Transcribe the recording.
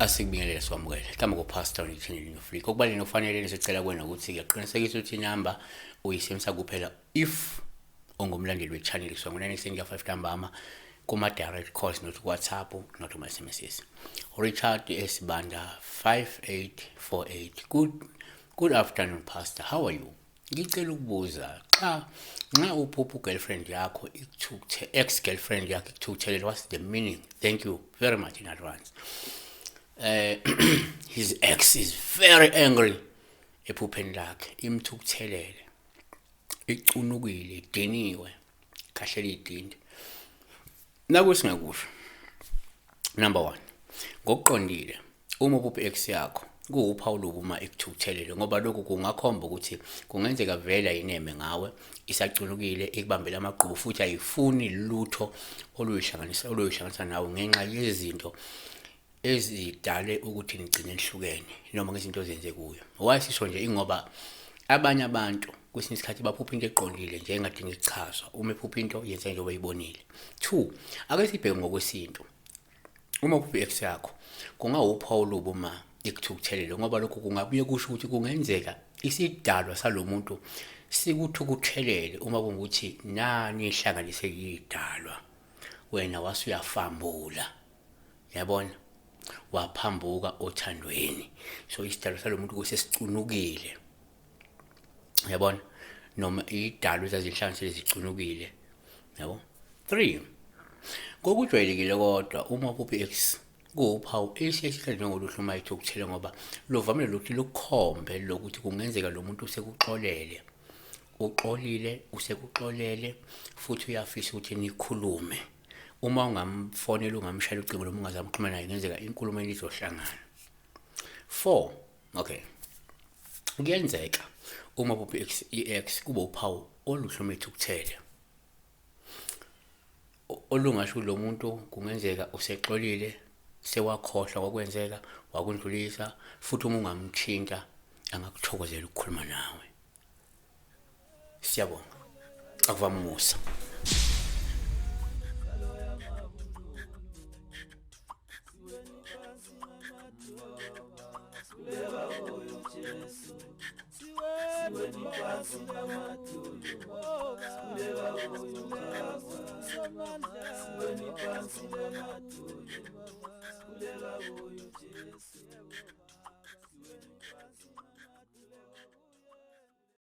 Asikubingelele sikwamukele. Igama kuPastor Channel New Africa. Okubalulekile okufanele sicela kuwena ukuthi ngiyaqinisekisa ukuthi inamba uyisebenzisa kuphela if ungumlandeli we-channel kusuka ngo-9 ekuseni kuya 5 ntambama kuma-direct calls, not WhatsApp, not kuma-SMSs. Richard Esibanda 5848. Good afternoon, Pastor. How are you? Ngicela ukubuza, xa nxa uphupha girlfriend yakho ikuthukuthe, ex girlfriend yakho ikuthukuthelele, what's the meaning? Thank you very much in advance. His ex is very angry ephupheni lakhe, imthukuthelele, icunukile, idiniwe, khahlela idindi. Naku singakusho. Number 1, ngokuqondile uma uphupha ex yakho kuwuphawu lubi uma ikuthukuthelele, ngoba lokhu kungakhomba ukuthi kungenzeka vele ayineme ngawe, isacunukile, ikubambela amagqubu futhi ayifuni lutho oluyihlanganisa nawe ngenxa yezinto ezidale ukuthi nigcine nihlukene noma ngezinto ozenze kuyo. Why sisho nje? Ingoba abanye abantu kwesinye isikhathi baphupha into eqondile nje engadingi ukuchazwa. Uma ephupha into yenza njengoba eyibonile. 2, ake sibheke ngokwesintu. Uma uphupha i-ex yakho kungawuphawu olubi uma ikuthukuthelele, ngoba lokhu kungabuye kusho ukuthi kungenzeka isidalwa salo muntu sikuthukuthelele uma kungukuthi nani ihlanganise yidalwa, wena wase uyafambula, yabona, waphambuka othandweni. So isidalwa salo muntu kusesicunukile, yabona, noma idalwa ezazihlanganisele zicunukile, yabo. 3, ngokujwayelekile kodwa uma uphupha i-ex kuwuphawu esiye sihlale njengoluhle uma ethukuthele, ngoba luvamile lokuthi lukhombe lokuthi kungenzeka lo muntu usekuxolele, uxolile, usekuxolele futhi uyafisa ukuthi nikhulume. Uma ungamfonela, ungamshayela ucingo noma ungazama ukuxhumana naye, kungenzeka inkulumo izohlangana. 4, okay, kuyenzeka uma uphupha i-ex kube uphawu oluhle uma ethukuthele, olungasho lo muntu kungenzeka usexolile, sewakhohlwa ngokwenzeka, wakundlulisa, futhi uma ungamthinta angakuthokozela ukukhuluma nawe. Siyabonga, akuvama umusa. Siweni phansi ngamadolo, sikhuleka kuyo Jesu.